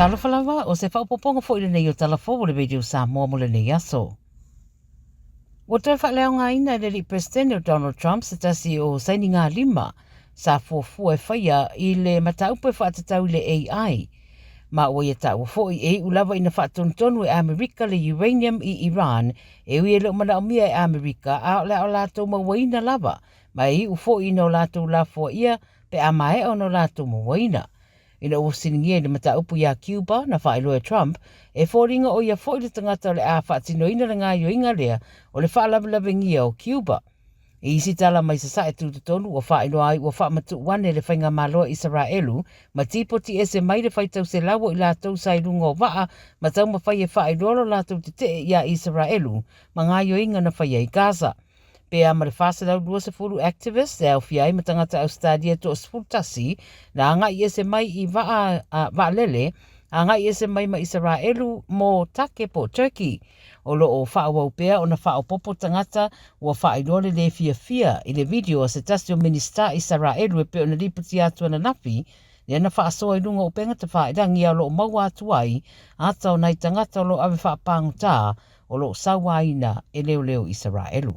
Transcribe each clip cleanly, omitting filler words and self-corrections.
Talofa lava, o se faaopoopoga foi lenei o Tala Fou o le Radio Samoa mo lenei aso. Ua toe faaleaogaina e le alii Peresetene o Donald Trump se tasi o sainigalima sa fuafua e faia i le mataupu e faatatau i le AI. Ma ua ia taua foi e iu lava ina faatonutonu e Amerika le uranium i Iran e ui e le o manaomia e Amerika a o le a o latou mauaina lava ma e iu foi ina o latou lafoaia pe a maea ona o latou mauaina. Ina ua fesiligia i le mataupu iā Cuba na faailoa e Trump, e foliga o ia foi le tagata o le a faatinoina le gaoioiga lea o le faalavelavegia o Cuba. I isi tala mai Sasae Tutotonu ua faailoa ai ua faamatuu ane le Faigamalo a Isaraelu ma tipoti ese mai le faitau selau o i latou sa i luga o vaa ma taumafai e faailoa lo latou tetee iā Isaraelu ma gaoioiga na faia i Gaza. Pe a ma le 420 activists e aofia ai ma tagata Ausetalia e toa-11 na agai ese mai i vaa, a, vaalele agai ese mai ma Isaraelu mo Take po o Turkey. O lo o faaauau pea ona faaopoopo tagata ua faailoa le lē fiafia i le video a se tasi o Minisita Isaraelu e pei ona lipotia atu ananafi lea na faasoa i luga o upega tafailangi a o lo o maua atu ai ata o nai tagata o lo o ave faapagota o lo o sauaina e leoleo Isaraelu.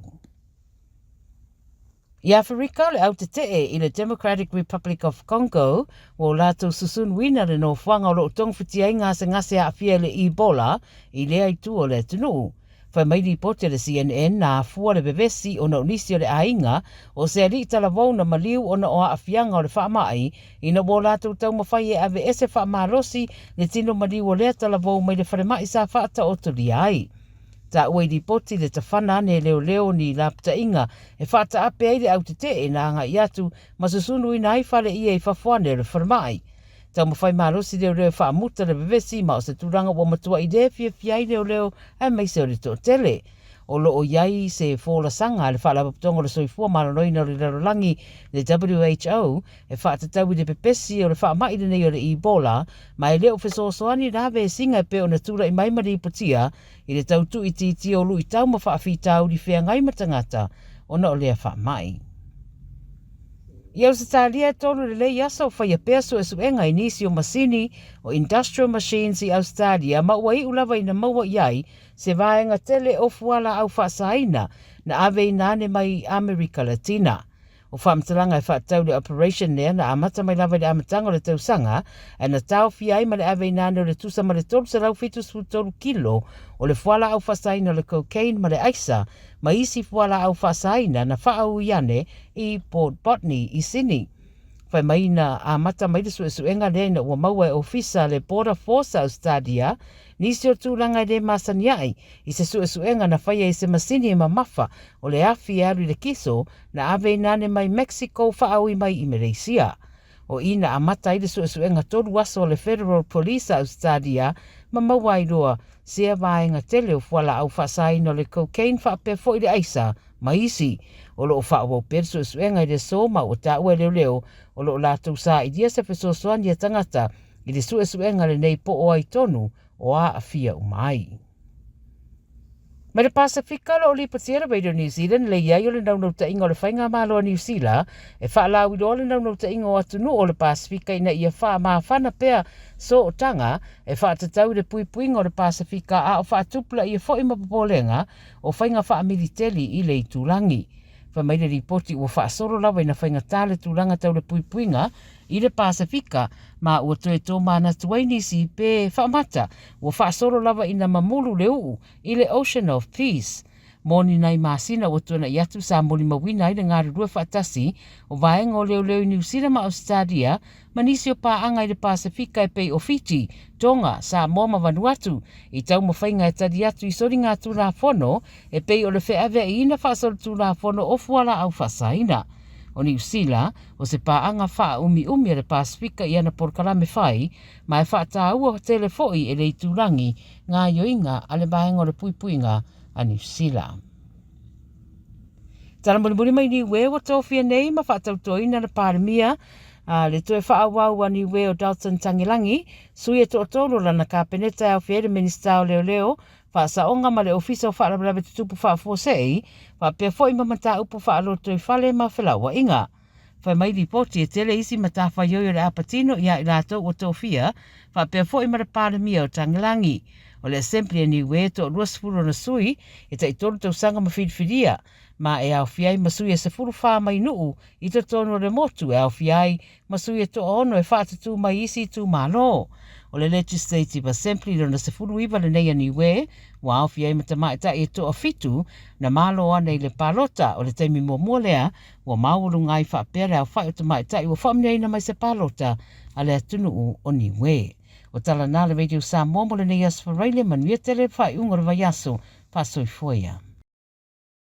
I Aferika, o le au tetee i le Democratic Republic of Congo ua o latou susunuina le nofoaga o lo o togafiti ai gasegase aafia i le Ebola i lea itu o le atunuu. Fai mai lipoti a le CNN na afua le vevesi ona o nisi o le aiga o se alii talavou na maliu ona o aafiaga o le faamai ina ua o latou taumafai e aveese faamalosi le tino maliu o lea talavou mai le falemai sa faataotolia ai. Taua i lipoti le tafana ane e leoleo ni lapataiga e faataape ai le au tetee na agai atu ma susunuina ai fale ia i fafo ane o le falemai. Taumafai malosi leoleo e faamuta le vevesi ma o se tulaga ua matuai le fiafia ai leoleo aemaise o le toatele. O lo o i ai se folasaga a le Faalapotopotoga o le Soifua Maloloina o le Lalolagi, le WHO, e faatatau i le pepesi o le faamai lenei o le Ebola, ma e le o fesoasoani la vesiga e pei ona tulai mai ma lipotia i le tau tuuitiitia o luitau ma faafitauli feagai ma tagata ona o lea faamai. I Ausetalia e tolu lelei aso o faia pea suesuega i nisi o masini o industrial machines i Ausetalia ma ua iu lava ina maua i ai se vaega tele o fualaau faasaina na aveina ane mai Amerika Latina. O faamatalaga e faatatau i le operation lea na amata mai lava i le amataga o le tausaga, ae na taofia ai ma le aveina ane o le tusa ma le 373 kilo o le fualaau faasaina o le cocaine ma le aisa ma isi fualaau faasaina na faaui ane i Port Botany i Sydney. Fai mai na amata mai le suesuega lea ina ua maua e ofisa le Border Force a Australia nisi o tulaga e le masani ai i se suesuega na faia i se masini e mamafa o le afi e alu i le kiso na aveina ane mai Mexico faaui mai i Malaysia. O i na amata ai le suesuega tolu aso a le Federal Police a Ausetalia ma maua ai loa sea vaega tele o fualaau faasaina o le cocaine faapea foi le aisa ma isi. O lo o faaauau pea le suesuega i le aso ma ua taua e leoleo o lo o latou sailia se fesoasoani a tagata i le suesuega lenei po o ai tonu o aafia uma ai. Mai le Pasefika, o lo o lipotia le Radio New Zealand le i ai o le naunautaiga o le Faigamalo a Niu Sila e faalauiloa le naunautaiga o atunuu o le Pasefika ina ia faamafana pea sootaga e faatatau i le puipuiga o le Pasefika a o faatupulaia foi ma popolega o faiga faamiliteli i le itulagi. Fai mai le lipoti ua faasolo lava ina faigata le tulaga tau le puipuiga i le Pasefika ma ua toe tomanatu ai nisi pe faamata ua faasolo lava ina mamulu le uu i le Ocean of Peace. Moni nai masina ua tuanai atu sa molimauina ai le galulue faatasi o vaega o leoleo i Niu Sila ma Ausetalia ma nisi o paaga i le Pasefika e pei o Fiti, Tonga, Samoa ma Vanuatu i taumafaiga e tali atu i soligatulafono e pei o le feaveaiina faasolitulafono o fualaau faasaina. O Niu Sila, o se paaga faaumiumi a le Pasefika i ana polokalame fai, ma e faataua tele foi e le itulagi gaoioiga a le Vaega o le Puipuiga a Niu Sila. Tala mulimuli mai Niue ua tofia nei ma faatautoina le Palemia a le toe faaauau a Niue o Dalton Tagilangi, sui e toatolu o lana Kapeneta e aofia ai le Minisita o Leoleo, Faasaoga ma le Ofisa o Faalavelave Tutupu Faafuasei, faapea foi ma mataupu faalotoifale ma felauaiga. Fai mai lipoti e tele isi matafaioi o le a patino ia i latou ua tofia, faapea foi ma le Palemia o Tagelagi. O le Assembly a Niue e toa 20 ona sui e tai 3 tausaga ma filifilia, ma e aofia ai ma sui e 14 mai nuu i totonu o le motu e aofia ai ma sui e toaono e faatutū mai isi itumalo. O le Legislative Assembly lona 19 lenei a Niue, ua aofia ai ma tamaitai e toafitu na malo ana i le palota. O le taimi muamua lea ua maualuga ai faapea le aofai o tamaitai ua faamanuiaina mai se palota a le atunuu o Niue. O tala na le Radio Samoa mo lenei aso Faraile, manuia tele le faaiuga o le vaiaso, faasoifua ia.